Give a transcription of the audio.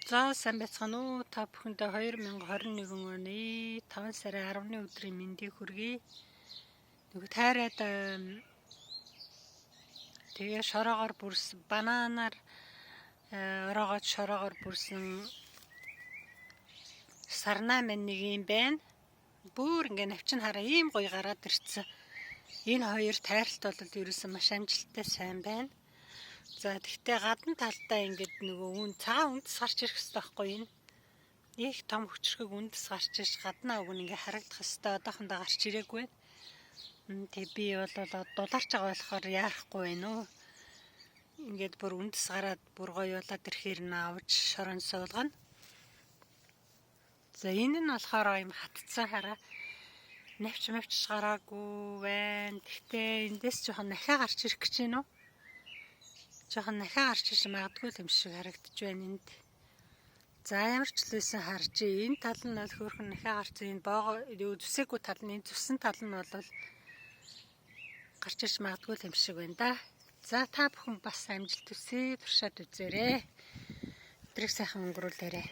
За, сайн байцгаана уу? Та бүхэндээ 2021 оны 5 сарын 10-ны өдрийн мэндийг хүргэе. Нөгөө тайраад, тэгээ шороогоор бүрс бананаар ороогоод шороогоор бүрсэн сарнай маань нэг юм байна. Бүр ингээ навчин хараа, ийм гоё гараад ирсэн. Энэ хоёр тайралт бол ерөөсөн маш амжилттай, сайн байна. За, тэгтээ гадна талдаа ингээд нөгөө үн цагаан үндэс гарч ирэх хэрэгтэй байхгүй энэ. Их том хүчрхэг үндэс гарч ирж гаднаа уг нь ингээ харагдах хэрэгтэй, одоохондоо гарч ирээгүй. Тэг би бол дулаарч байгаа болохоор яарахгүй байна уу. Ингээд бүр үндэс гараад бүр гоё болоод ирэхээр нь авч шорон суулгана. За, энэ нь болохоор юм хатцсан, хараа, навч мавч гараагүй байна. Тэгтээ эндээс жоохон нахиа гарч ирэх гэж байна уу? Жоохон нахиа гарч ирж магадгүй юм шиг харагдаж байна энд. За, ямар ч л байсан харж, энэ тал нь бол хөөрхөн нахиа гарсан, энэ боогоо юу зүсээгүй тал нь, энэ зүссэн тал нь бол гарч ирж магадгүй юм шиг байна да. За, та бүхэн бас амжилт хүсье, туршаад үзээрэй. Өдрийг сайхан өнгөрүүлээрэй.